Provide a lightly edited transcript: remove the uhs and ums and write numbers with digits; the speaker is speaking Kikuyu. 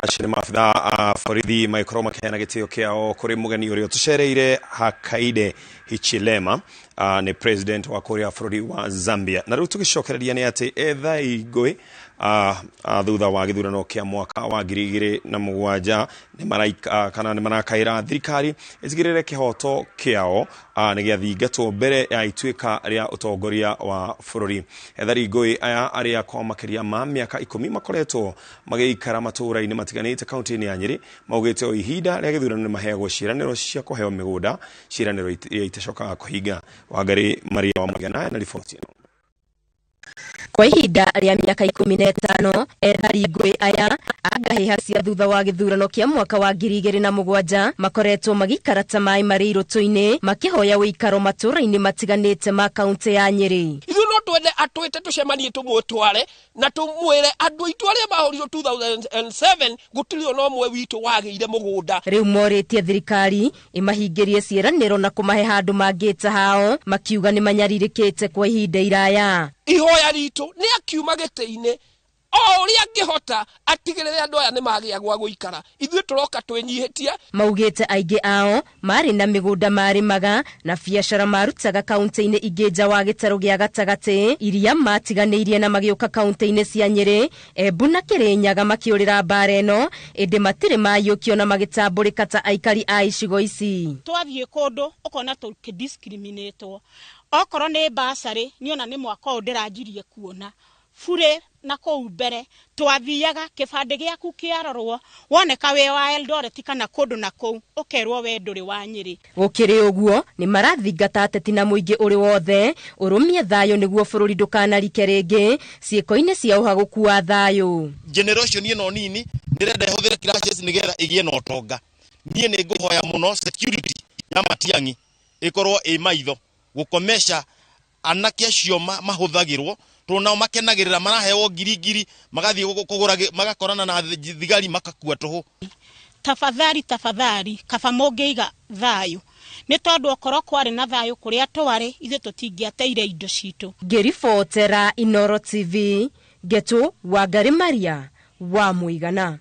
Acio nĩ maabitha a borithi magĩkorwo makĩheana gĩtĩo kĩao kũrĩ mũgeni ũrĩa ũtũcereire Hakainde Hichilema, nĩ president wa kũrĩa bũrũri wa Zambia. Na rĩu tũgĩcokereria nĩ atĩ ethai ngũĩ thutha wa gĩthurano kĩa mwaka wa 2007 nĩ maraika kana nĩ marakaĩra thirikari ĩtigĩrĩre kĩhoto kĩao nĩ gĩathingatwo mbere ya ituĩka rĩa ũtongoria wa bũrũri. Ethari ngũĩ aya arĩa kwa makĩria ma mĩaka 10 makoretwo magĩikara matũũra-inĩ matiganĩte kaunti-inĩ ya Nyĩrĩ maugĩte o ihinda rĩa gĩthurano nĩ maheagwo ciĩranĩro cia kũheo mĩgũnda, ciĩranĩro iria itacokaga kũhinga. Wangari Maria wa Mũigana na riboti ĩno. Kwa ihinda rĩa mĩaka 15 ethari ngũĩ aya a ngahĩha cia thutha wa gĩthurano kĩa mwaka wa 2007 makoretwo magĩikara ta maĩ marĩ irũtũ-inĩ makĩhoya ũikaro matũũra-inĩ matiganĩte ma kaunti ya Nyĩrĩ. Ithuĩ no twende atwĩte tũcemanie tũmũtware na tũmwĩre andũ aitũ arĩa mahũrirwo 2007 gũtirĩ ona ũmwe witũ wagĩire mũgũnda. Rĩu morĩtie thirikari ĩmahingĩrie ciĩranĩro na kũmahe handũ mangĩta hao, makiuga nĩ manyarirĩkĩte kwa ihinda iraya. Ihoya ritũ nĩ akiuma gĩtĩ-inĩ o ũrĩa angĩhota atigĩrĩre andũ aya nĩ magĩa gwa gũikara. Ithuĩ tũroka twĩnyihĩtie. Maugĩte aingĩ ao marĩ na mĩgũnda marĩmaga na biacara marutaga kaunti-inĩ ingĩ nja wa gĩtarũ gĩa gatagatĩ iria matiganĩirie na magĩũka kaunti-inĩ cia Nyĩrĩ, Embu na Kĩrĩnyaga makĩũrĩra mbara ĩno, ĩndĩ matirĩ mayũkio na magĩtambũrĩka ta aikari a icigo ici. Twathiĩ kũndũ ũkona tũkĩdiscriminatwo, okorwo nĩ bursary niĩ ona nĩ mwaka ũyũ ndĩranjirie kuona burĩ na kũu mbere twathiaga kĩbandĩ gĩaku kĩarorwo woneka wĩ wa Eldoret kana kũndũ na kũu ũkerwo we ndũrĩ wa Nyĩrĩ. Gũkĩrĩ ũguo nĩ marathingata ateti na mũingĩ ũrĩ wothe ũrũmie thayũ nĩguo bũrũri ndũkanarike rĩngĩ ciĩko-inĩ cia ũhagũku wa thayũ. Generation ĩno nini ndĩrenda ĩhũthĩre classes nĩgetha ĩgĩe na ũtonga. Niĩ nĩ ngũhoya mũno security ya Matiang'i ĩkorwo ĩ maitho gũkomesha anake acio mahũthagĩrwo tondũ nao makenagĩrĩra maraheo ngiri ngiri magathiĩ kũgũra magakorana na thigari makakua tũhũ. Tafadhali, tafadhali, kaba mũngĩiga thayũ nĩ tondũ okorwo kwarĩ na thayũ kũrĩa twarĩ ithuĩ tũtingĩateire indo citũ. Ngĩribotera Inooro TV, Ngetu Wangari Maria wa Mũigana.